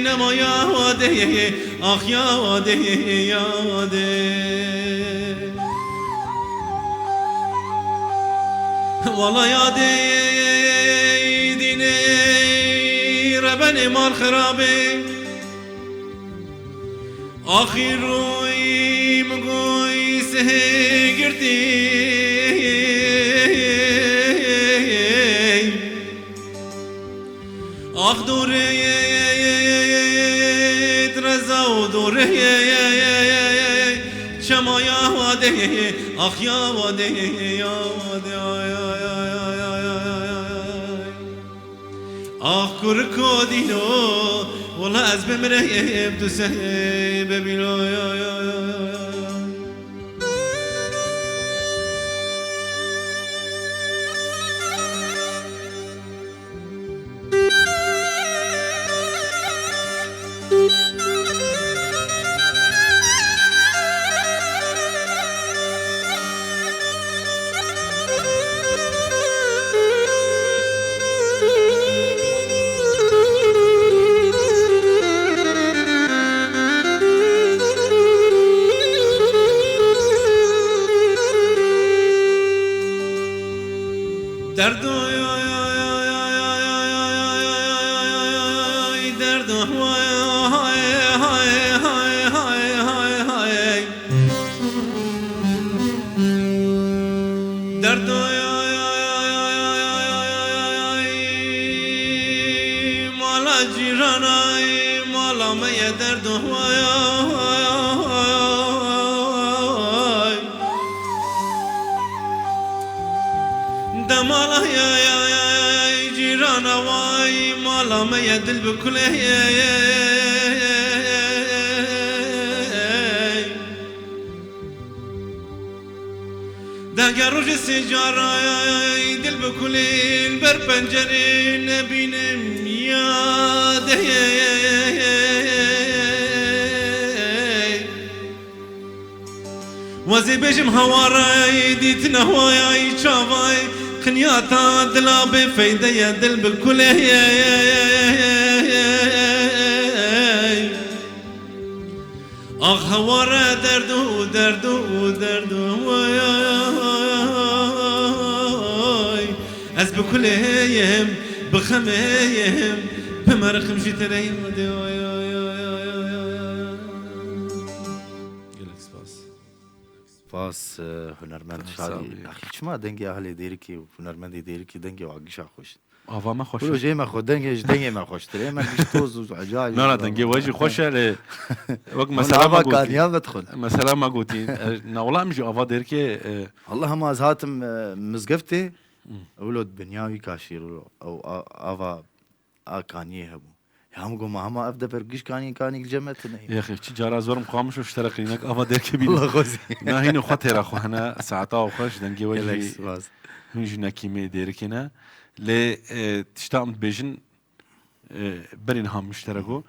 nema ya wa Ax yadê, yadê. Wala yadê dînê rebenê mal xirabê. Axî rûyî min goy sihê girtî. Ax dorê reza û dorê çema ya wadê, ax ya wadê, ya wadê, ay, ay, ay. Ax kurko dîno, wala ez bimireyim, tu sehê bebîno, ya, ya, ya, ya, ya. Derdo, derdo, derdo, mala cîrana, mala me ye derdo. De mala ya, ya, ya, ya, cîrana way, mala me ye dil bi kulê. De ger rojê sê cara dil bi kulê li ber pencerê nebînim ya de. Wezê bêjim hewara dîtina waya çavay, qinyata dila bê feyde ye dil bi kulê. Ax heware derdo, derdo, derdo, way. Ez bi kulê yim, bi xemê yim, bi merixim jî te re yim de, way, way. Gelek spas. Spas, e, hunermend Şadî. Sağ ol. Axî çima dengê ahlê Dêrikê û hunermendê Dêrikê dengê wa gişa xweş? Ava me xweş e. Projeyê me xwe, dengê ji dengê me xweştir e. Me giş toz û eca. Na, na, dengê we jî xweş e lê wek mesela me gotî. Kaniya vedixwin. Mesela me gotî. E, na wela em jî ava Dêrikê, e, Allah hema ez hatim, e, mizgeftê, Hmm. Wilo dinya wî kaşîr wilo. Ew a-, ava a kaniyê hebû. Ya min got, ma hema ev dever giş kaniyê, kaniyek cem me tune ye. Yexê, çi cara zorim xwamiş û ji te re qînek ava Dêrikê bîne. Allah xwezî. Na hînê xwe têra xwe hene, saeta xwe ji dengê we jî. Gelek spas. Hûn jî nekîmê Dêrikê ne. Lê, e, tişta em dibêjin, e, berî niha min ji te re got,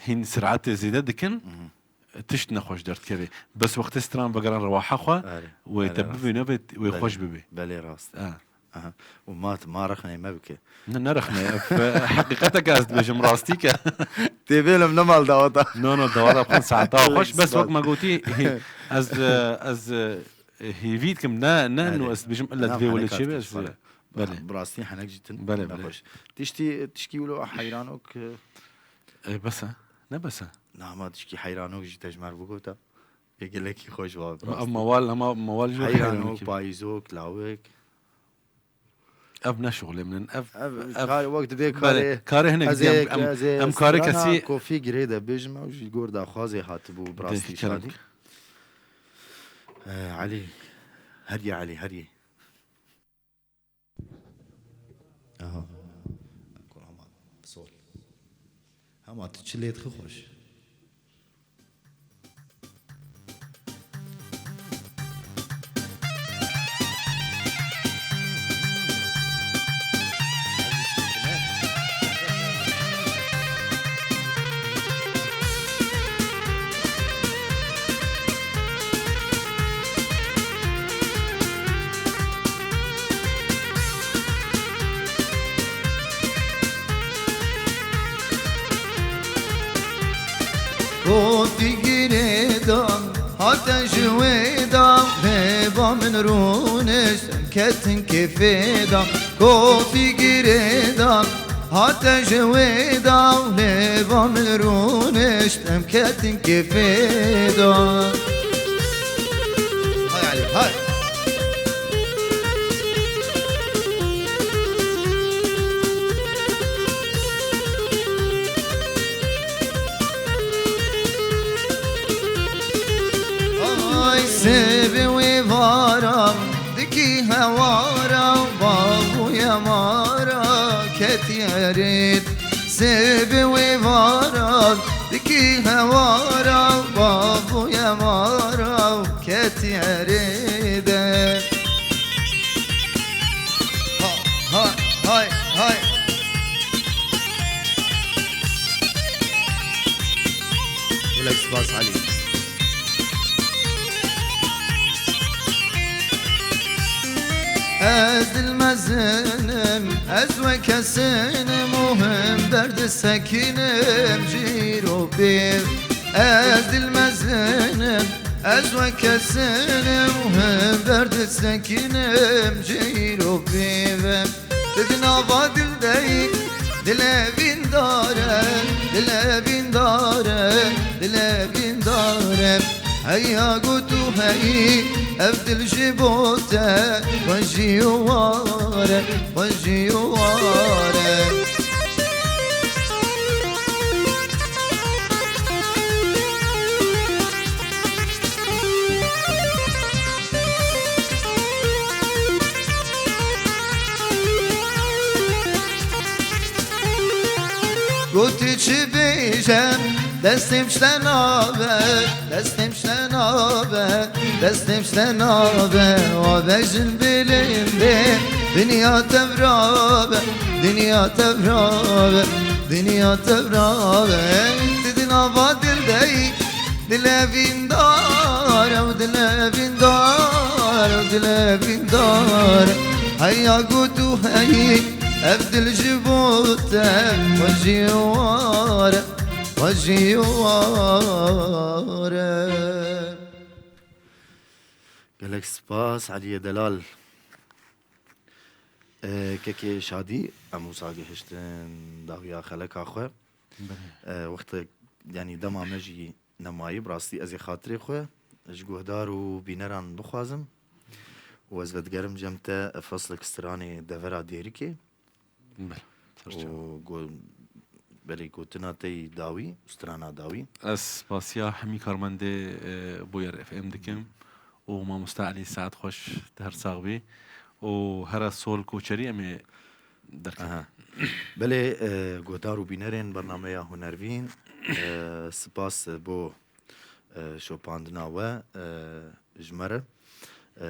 hîn siratê zêde dikin, Mhm. tişt nexweş derdikeve. Bes wextê stran vegeran rewaha xwe, Erê. wê Erê, te rast. bibê nebe, wê Belê. xweş bibê. Belê, rast. Ha. Aha. Û ma, ma rexneyê me bike. Ne, ne rexneyê, ev, e, heqîqetek ez dibêjim, rastî ke. Tê bêlim ne mal dawata. No, no, dawata bixin saeta xweş, bes wek me gotî, hî, ez, e, ez, e, hêvî dikim, ne, ne, Erê. no, ez dibêjim, illa Na, divê wele henek çê be, ez, astî xwe. Belê. Bi rastî henek jî tin Belê, belê. nexweş. Tiştî, tişkî wilo heyranok, e, E, bes e. Ne bes e. Na, ma tişkî heyranok jî te ji me re bigota. Ê gelekî xweş wa bi rastî. Ev mewal, hema mewal jî Heyranok, heyranokî. payîzok, lawik. Ev ne şixulê min in. Ev, Ev ev kar, wek dibê belê, karê, karê hinek ez ê, diyem, em, ez ê em karê strana kesî Kofî Girê de bêjim, ew jî gor daxwazê hatibû bi Deh rastî kerem. Şadî. Eh, Elî, herî Elî, herî. Aha. Em kon hema sol. Hema tu çi lê dixî xweş. Hate ji wê da, lêva min rûnişt, em ketin kêfê da, kofî girê da. Hate ji wê da, lêva min rûnişt, em ketin kêfê da. Hay Elî, hay. Ay, sêvê wê vara, dikî hewara, bav û yemara ketiye rêd. Sêvê wê vara, dikî hewara, bav û yemara ketiye rêde. Ha, ha, hay, hay. Gelek spas Elî. Ez dilmezinim, ez we kesinim û him derd sekinim ji îro pê. Ez dilmezinim, ez we kesinim û him derd sekinim ji îro pê ve. Di nava dil de yî, dilê vîndar e, dilê vîndar e, dilê vîndar e. Heya got û heyî, ev dil ji bo te xwejî û war e, xwejî û war e. Gotî çi bêjem, destê min şte nabe, destê min şte nabe, destê min şte nabe, wa bejin bilindê, dinya tevra be, dinya tevra be, dinya tevra be. Ti di nava dil de yî, dilê vîndar e, dilê vîndar e, dilê vîndar e. Heya got û heyî, ev dil ji bo te xwejî û war e, xwejî û war e. Gelek spas Eliyê Delal. E, kekê Şadî, em wisa gihiştin dawiya xeleka xwe. Belê. E, wextek, yanî dema me jî nemayî, bi rastî ez ê xatirê xwe ji guhdar û bîneran bixwazim û ez vedigerim cem te feslek stranê Devera Dêrikê. Belê. Û go-, belê, gotina te yî dawî û strana dawî. Ez spasiya hemî karmendê, e, Bûyer F M dikim û mamoste Elî, saet xweş, tu her sax bî û here sol koçerî em ê derkevin. Aha. Belê, e, guhdar û bînerên bernameya Hunervîn, e, spas bo, e, şopandina we, e, ji me re. E,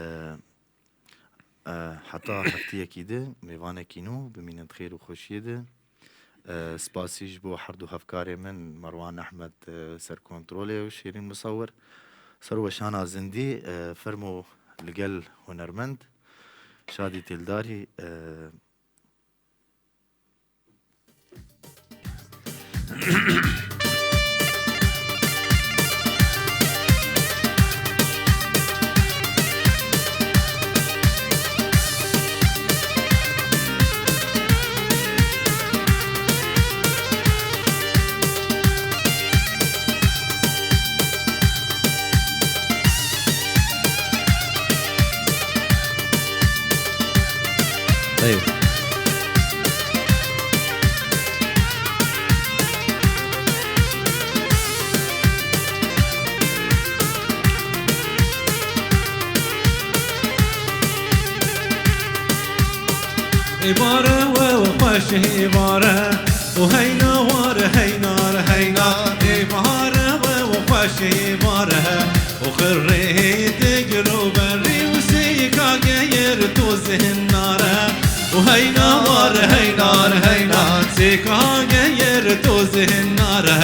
e, heta heftiyekî di, mêvanekî nû, bimînin di xêr û xweşiyê de. E, spasî ji bo her du hevkarê min, Merwan Ehmed, e, ser kontrolê û Şêrîn Musawir. Ser weşana zindî, e, fermo li gel hunermend Şadî Têldarî, e, Eyvallah. Ê bare we, we xweş ê bare. Û heyna war, heynar, heyna. Ê bahar we, we xweş ê bare. Û xirrê hê digir û berî û sêka geyer toz hinnare. Û heyna war, heynar, heyna. Sêka geyer toz hinnare.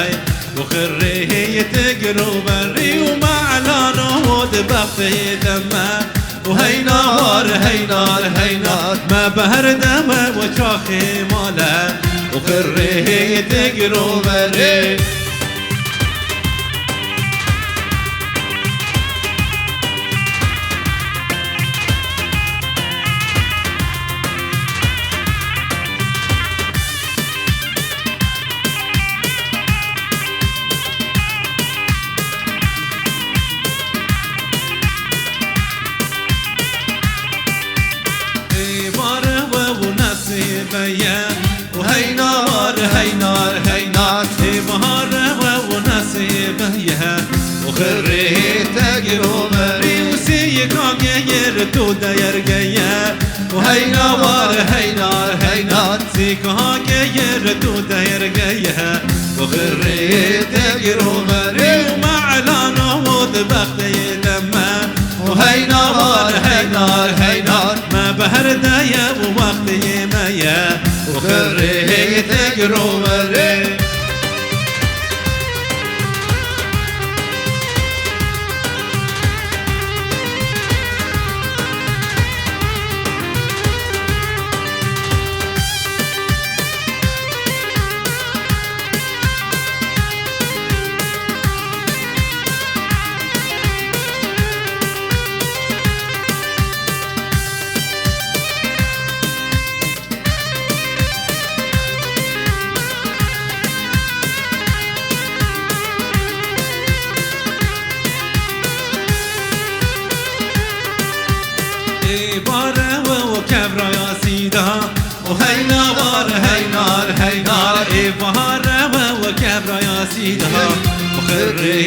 Û xirrê hê digir û berî û me'lano di bextê deme. Û heyna war, heynar, heynar, me beherde me we çaxê male. Û xirrê hê digir û berê. Tu deyergeye û heyna war heynar heynar, sîkahakê yê tu deyergeye û xirrê te giroverê û me elana û di bexteyê de me û heyna war heynar heynar, me beherde ye û wexteyê me ye û xirrê te giroverê. Ê bare we û kevraya sîda û heyna war heynar heynar, ê bahare we û kevraya sîda û xirrê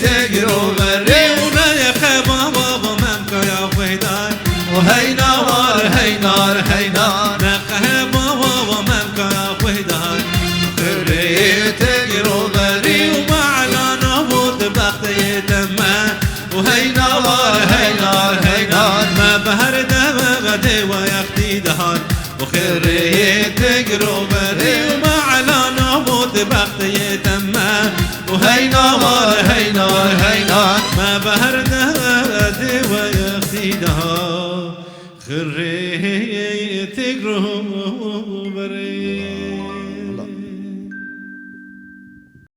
te giroverê û ne ye xeba baba memkaya xwêdar û heyna war heynar heynar, ne qeheba baba memkaya xwêdar û xirrê te giroverê û me elana û di bexteyê de me û heyna war heynar heynar, me beherde ve vedê we yextî dihar û xêrê te giroverê û me elana û di bexteyê de me û heyna war